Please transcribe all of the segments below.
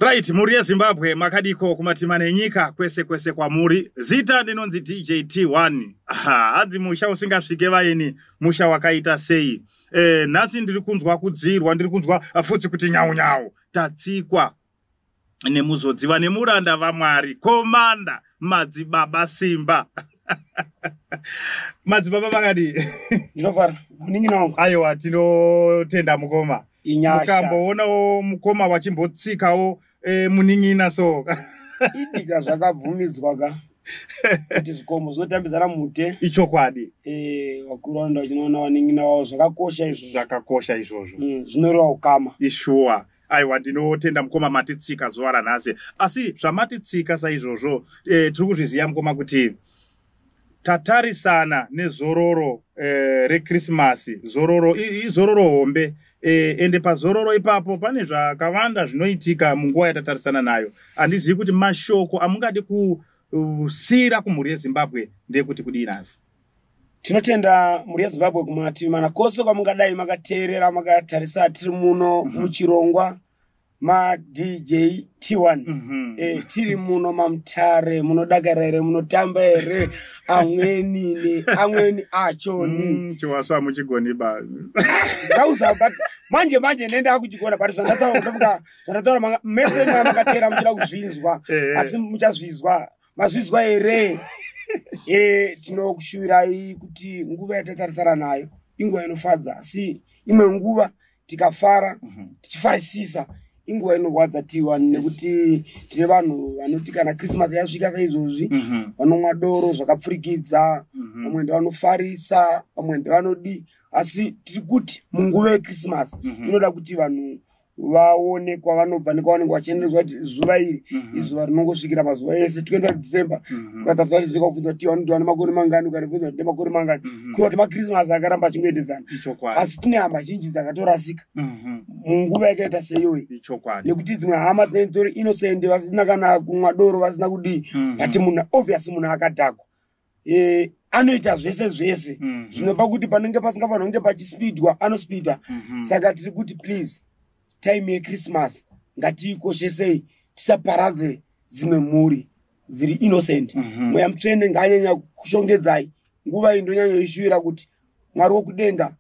Right, mhuri yeZimbabwe, makadiko kumatima nenyika kwese kwese kwamuri. Zita ndinonzi DJ T1. Hanzi musha usingasvike vaeni, musha wakaita sei? Nhasi ndiri kunzwa kudzirwa, ndiri kunzwa futsi kuti nyau nyau. Tatsikwa nemuzodziwa nemuranda vaMwari, Komanda Madzibaba Simba. Madzibaba, makadii? Ndinofara, munin'ina wangu. Aiwa, tinotenda mukoma. Inyasha. Mukamboonawo mukoma wachimbotsikawo munin'ina so. Idika, zvakabvumidzwa ka kuti zvikomo zvinotambidzana mute. Ichokwadi. Vakuru vanoenda vachinoona vanin'ina vavo, zvakakosha izvozvo. Zvakakosha izvozvo. Zvinoreva ukama. Ishuwa. Aiwa, ndinotenda mukoma, matitsika zuva ranhasi. Asi zvamatitsika saizvozvo, tiri kuzviziva mukoma kuti tatarisana nezororo reKrisimasi. Zororo izororo hombe, ende pazororo ipapo pane zvakawanda zvinoitika munguva yatatarisana nayo. Handizivi kuti mashoko amungadi kusiyira kumhuri yeZimbabwe ndeyekuti kudii nhasi? Tinotenda mhuri yeZimbabwe kumativi mana kwose kwamungadai makateerera, makatarisa. Tiri muno muchirongwa maDJ T1. Tiri muno maMutare. Munodakara here? Munotamba here? Amweni neamweni achoni. Chiwaso hamuchigoni ba. Ndauza, but manje manje nenda kuchigona, but zvandataura, ndofunga zvandataura mese makateera muchida kuzvinzwa. Asi muchazvizwa, mazvizwa here? Tinokushuvirai kuti nguva yatatarisana nayo inguva inofadza, asi imwe nguva tikafara tichifarisisa, inguva inorwadza tiwa, nekuti tine vanhu vanoti kana Christmas yasvika saizvozvi, vanomwa doro zvakapfurikidza. Vamwe ndevanofarisa, vamwe ndevanodi, asi tiri kuti munguva yeChristmas inoda kuti vanhu vaone kwavanobva nekwavanenge vachienderezwa, kuti zuva iri izuva rinongosvikira mazuva ese. Tikuenda December, ukatarisa kuti zvikabvunza kuti vanoti vane makore mangani, ukanibvunza kuti nemakore mangani, kureva kuti maChristmas akaramba achingoendedzana. Asi tine hama zhinji dzakatorasika munguva yakaita seiyoyi, nekuti dzimwe hama dzinenge dzitori innocent, vasina kana kumwa doro, vasina kudii, but munhu, obvious, munhu akadhakwa anoita zvese zvese zvinopa kuti panenge pasingafanira kunge pachispidwa, anospida. Saka tiri kuti please, time yeChristmas ngatiikoshesei, tisaparadze dzimwe mhuri dziri innocent. Mweya Mutsvene ngaanyanya kushongedzai nguva iyi. Ndonyanyoishuvira kuti Mwari wokudenga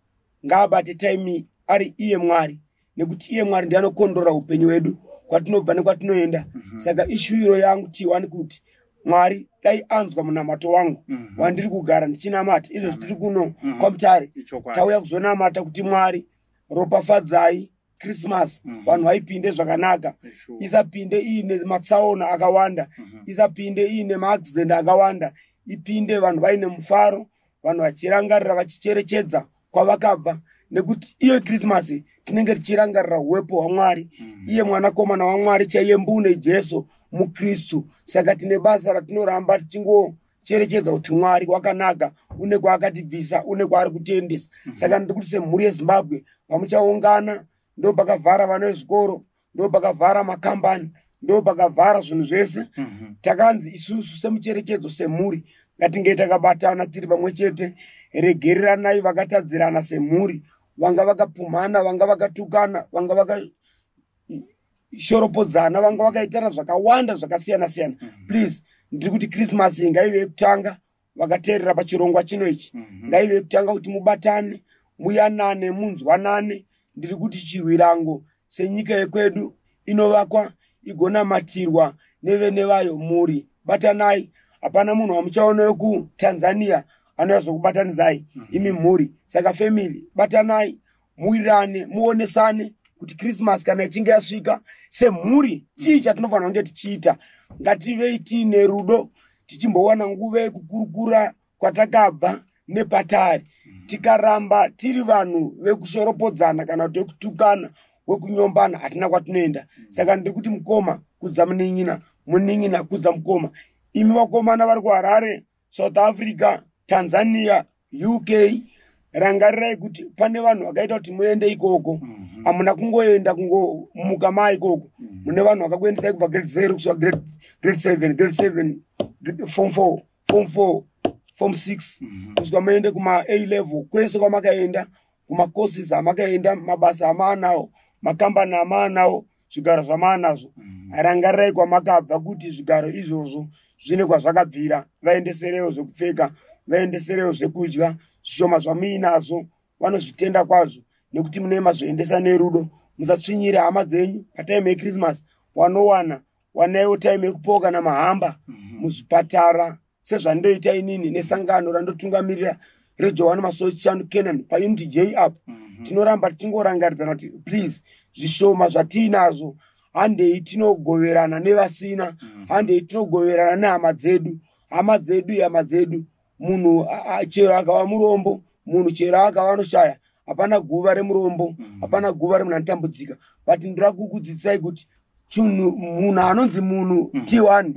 ngaabate time iyi ari iye Mwari, nekuti iye Mwari ndiye anokondorora upenyu hwedu, kwatinobva nekwatinoenda. Saka ishuviro yangu T1 kuti Mwari dai anzwa munamato wangu wandiri kugara ndichinamata izvo. Tiri kuno kwaMutare. Tauya kuzonamata kuti Mwari ropafadzai Christmas, vanhu vaipinde zvakanaka, isapinde iine matsaona akawanda, isapinde iine maaccident akawanda, ipinde vanhu vaine mufaro, vanhu vachirangarira, vachicherechedza kwavakabva, nekuti iyo Christmas tinenge tichirangarira uwepo hwaMwari, iye Mwanakomana waMwari chaiye mbune, Jesu muKristu. Saka tine basa ratinoramba tichingocherechedza kuti Mwari wakanaka, une kwaakatibvisa, une kwaari kutiendesa. Saka ndiri kuti semhuri yeZimbabwe, pamuchaungana, ndo pakavhara vana vezvikoro, ndo pakavhara makambani, ndo pakavhara zvinhu zvese. Takanzi isusu semucherechedzo, semhuri, ngatinge takabatana, tiri pamwe chete. Regereranai vakatadzirana semhuri, vanga vakapumhana, vanga vakatukana, vanga vakashoropodzana, vanga vakaitana zvakawanda zvakasiyana siyana. Please, ndiri kuti Christmas ngaive yekutanga vakateerera pachirongwa chino ichi, ngaive yekutanga kuti mubatane, muyanane, munzwanane. Ndiri kuti chirwirango senyika yekwedu inovakwa igonamatirwa nevene vayo. Mhuri, batanai. Hapana munhu wamuchaona wekuTanzania anoyazokubatanidzai imi mhuri. Saka family, batanai, muwirirane, muonesane kuti Christmas kana ichinge yasvika, semhuri chii chatinofanira kunge tichiita. Ngativei tiine rudo, tichimbowana nguva yekukurukura kwatakabva nepatari. Tikaramba tiri vanhu vekushoropodzana kana kuti vekutukana, wekunyombana, hatina kwatinoenda. Saka ndiri kuti mukoma kudza munin'ina, munin'ina kudza mukoma. Imi vakomana vari kuHarare, South Africa, Tanzania, UK, rangarirai kuti pane vanhu vakaita kuti muende ikoko. Hamuna kungoenda kungomuka maa ikoko. Mune vanhu vakakuendesai kubva grade 0 kusvika grade 7, grade 7, form 4, form 4, form 6, kusvika muende kuma A level. Kwese kwamakaenda, kumacourses amakaenda, mabasa amaanawo, makambani amaanawo, zvigaro zvamaanazvo. Rangarirai kwamakabva kuti zvigaro izvozvo zvine kwazvakabvira. Vaendeserewo zvekupfeka, vaendeserewo zvekudya, zvishoma zvamuinazvo vanozvitenda kwazvo nekuti mune mazvoendesa nerudo. Musatsvinyire hama dzenyu patime yeChristmas. Wanowana wanaiwo time yekupoka kana mahamba muzvipatara, sezvandoita inini nesangano randotungamirira reJohane Masowe Chishanu Canaan paUnity J up. Tinoramba tichingorangaridzana kuti please, zvishoma zvatiinazvo handei tinogoverana nevasina, handei tinogoverana nehama dzedu. Hama dzedu ihama dzedu. Munhu chero akava murombo, munhu chero akava anoshaya, hapana guva remurombo, hapana guva remunhu anotambudzika. But ndoda kukudzidzisai kuti chinhu munhu anonzi munhu, T1,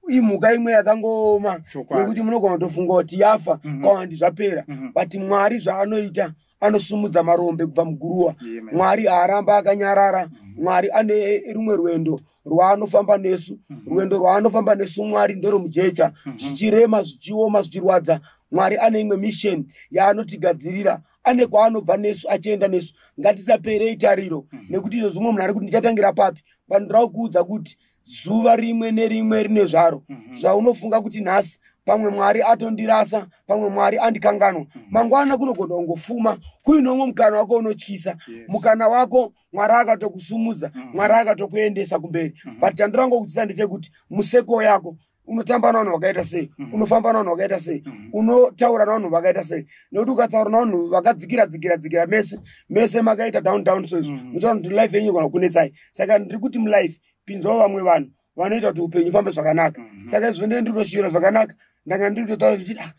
imhuka imwe yakangooma yekuti munogona kutofunga kuti yafa kana kuti zvapera. But Mwari zvaanoita, anosumudza marombe kubva muguruwa. Mwari haaramba akanyarara. Mwari ane rumwe rwendo rwaanofamba nesu. Rwendo rwaanofamba nesu Mwari nderomujecha. Zvichirema, zvichioma, zvichirwadza, Mwari ane imwe mission yaanotigadzirira, ane kwaanobva nesu achienda nesu. Ngatisaperei tariro, nekuti izvo zvimwe munhu ari kuti ndichatangira papi. Pandoda kuudza kuti zuva rimwe nerimwe rine zvaro. Zvaunofunga kuti nhasi pamwe Mwari atondirasa, pamwe Mwari andikanganwa, mangwana kunogona kungofuma kuine umwe mukana wako unotyisa. Mukana wako Mwari akatokusumudza, Mwari akatokuendesa kumberi. But chandorangokudzisa ndechekuti museko yako unotamba navanhu vakaita sei, unofamba navanhu vakaita sei, unotaura navanhu vakaita sei, nekuti ukataura navanhu vakadzikira dzikira dzikira, mese mese makaita down down, so izvo muchaona kuti life yenyu igona kunetsai. Saka ndiri kuti mulife pinzawo vamwe vanhu vanoita kuti upenyu ufambe zvakanaka. Saka izvo ndee ndiri zvakanaka. Ndanga ndiri kutotaura ndichiti, ah,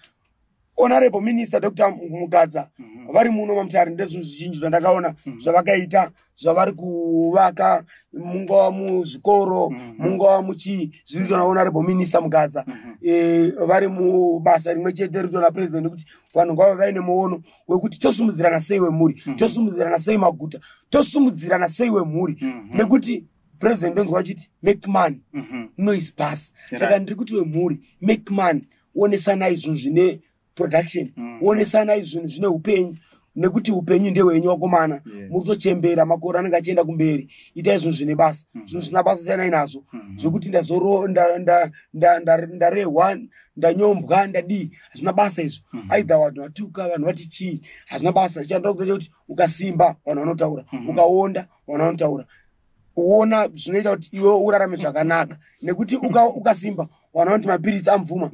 Honorable Minister Dr Mugadza vari muno maMutare, ndezvinhu zvizhinji zvandakaona zvavakaita, zvavari kuvaka, mungava muzvikoro, mungava muchii, zviri kuitwa naHonorable Minister Mugadza. Vari mubasa rimwe chete riri kuitwa naPresident, nekuti vanhu ngava vaine muono wekuti tosumudzirana sei wemhuri, tosumudzirana sei maguta, tosumudzirana sei wemhuri, nekuti President ndonzwa vachiti make money, noise pass. Saka ndiri kuti wemhuri, make money, onesanai zvinhu zvine production, onesanai zvinhu zvine upenyu, nekuti upenyu ndehwenyu wakomana. Muri kutochembera, makore anenge achienda kumberi. Itai zvinhu zvine basa. Zvinhu zvisina basa siyanai nazvo. Zvekuti ndarehwa, ndanyombwa, ndadii, hazvina basa izvo. Aidha vanhu vatuka, vanhu vati chii, hazvina basa. Chandoda kuita kuti ukasimba vanhu vanotaura, ukaonda vanhu vanotaura. Uona zvinoita kuti iwe urarame zvakanaka, nekuti ukasimba vanhu vanoti mapiritsi amubvuma,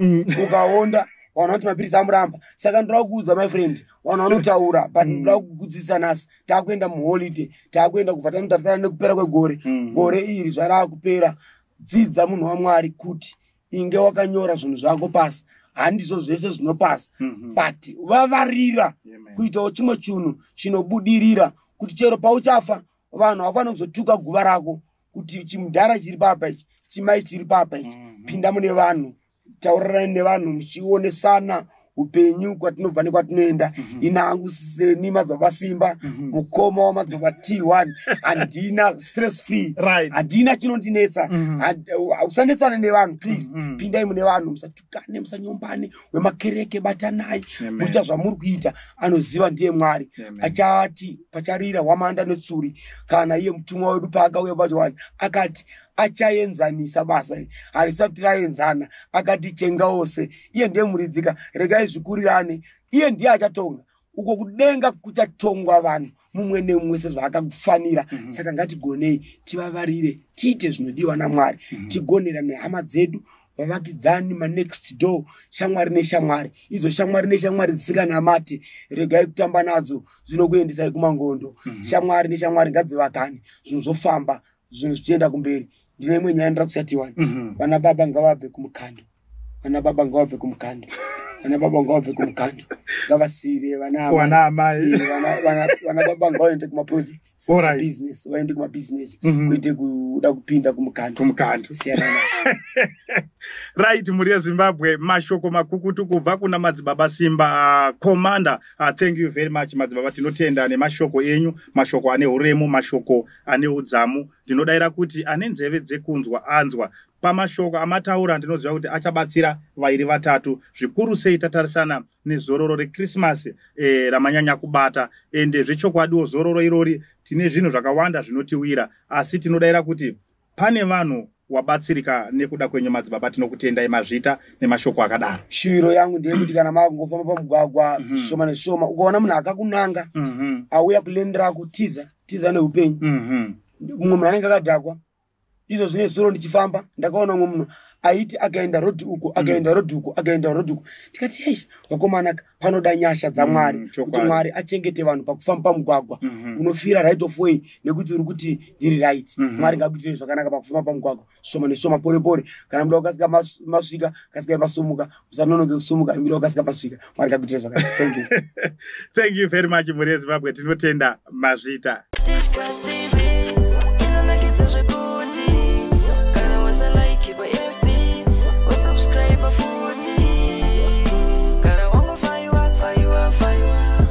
ukaonda vanhu vanoti mapiritsi amuramba. Saka ndoda kuudza my friend, vanhu vanotaura, but ndoda kukudzidzisa nhasi taakuenda muholiday, taakuenda kubva tanotarisana nekupera kwegore. Gore iri zvaraakupera, dzidza munhu waMwari kuti inge wakanyora zvinhu zvako pasi. Handizvo zvese zvinopasa, but vavarira kuitawo chimwe chinhu chinobudirira, kuti chero pauchafa vanhu havafaniri kuzotuka guva rako kuti chimudhara chiri papa ichi, chimai chiri papa ichi. Pinda mune vanhu, tauriranai nevanhu, muchionesana upenyu kwatinobva nekwatinoenda. Inangu seni Madzibaba Simba, mukoma waMadzibaba T1, handina stress free, handina chinondinetsa. Usanetsana nevanhu please. Pindai mune vanhu, musatukane, musanyombane. Wemakereke batanai, muchiita zvamuri kuita. Anoziva ndiye Mwari. Achati pacharira hwamanda netsuri, kana iye mutumwa wedu paakauya paJohani akati achaenzanisa basa iri, harisati raenzana. Akati chenga ose iye ndiye muridzika, regai zvikurirane, iye ndiye achatonga. Uko kudenga kuchatongwa vanhu mumwe nemumwe sezvaakakufanira. Saka ngatigonei tivavarire, tiite zvinodiwa naMwari, tigonera nehama dzedu, vavakidzani, manext door, shamwari neshamwari. Idzo shamwari neshamwari dzisinganamati regai kutamba nadzo, dzinokuendesai kumangondo. Shamwari neshamwari ngadzivakane, zvinhu zvofamba, zvinhu zvichienda kumberi. Ndine imwe nyaya ndira kusatiwani. Vana baba ngavabve kumukando, vana baba ngavabve kumukando, vana baba ngavabve kumukando, ngavasiyire vana amai. Vana amai. Vana baba ngavaende kumaprojects, business, vaende kumabusiness, kuite kuda kupinda kumukando. Kumukando. Siyana nazvo. Right, mhuri yeZimbabwe, mashoko makukutu kubva kuna Madzibaba Simba, Commander. Thank you very much, Madzibaba. Tinotenda nemashoko enyu, mashoko ane uremu, mashoko ane udzamu. Ndinodayira kuti ane nzeve dzekunzwa anzwa. Pamashoko amataura, ndinoziva kuti achabatsira vairi vatatu, zvikuru sei tatarisana nezororo reKrisimasi ramanyanya kubata. Ende zvechokwadiwo zororo irori tine zvinhu zvakawanda zvinotiwira, asi tinodayira kuti Pane vanhu wabatsirika nekuda kwenyu madzibaba, tinokutendai, mazvita nemashoko akadaro. Shuviro yangu ndeyekuti kana makungofamba pamugwagwa, zvishoma nezvishoma, ukaona munhu akakunanga, auya kulane rako, tiza, tiza neupenyu. Mumwe munhu anenge akadhakwa. Izvo zvine zuro ndichifamba ndakaona mumwe munhu aiti akaenda road uko, akaenda road uko, akaenda road uko. Tikati, "Yei vakomana, panoda nyasha dzaMwari kuti Mwari achengete vanhu pakufamba pamugwagwa." Unofira right of way nekuti uri kuti ndiri right. Mwari ngakuitire zvakanaka pakufamba pamugwagwa, zvishoma nezvishoma, pore pore. Kana muda kukasika masvika, kasikai masumuka, musanonoke kusumuka. Muda kukasika masvika. Mwari ngakuitire zvakanaka. Thank you. Thank you very much, mhuri yeZimbabwe, tinotenda, mazvita. Disgusting.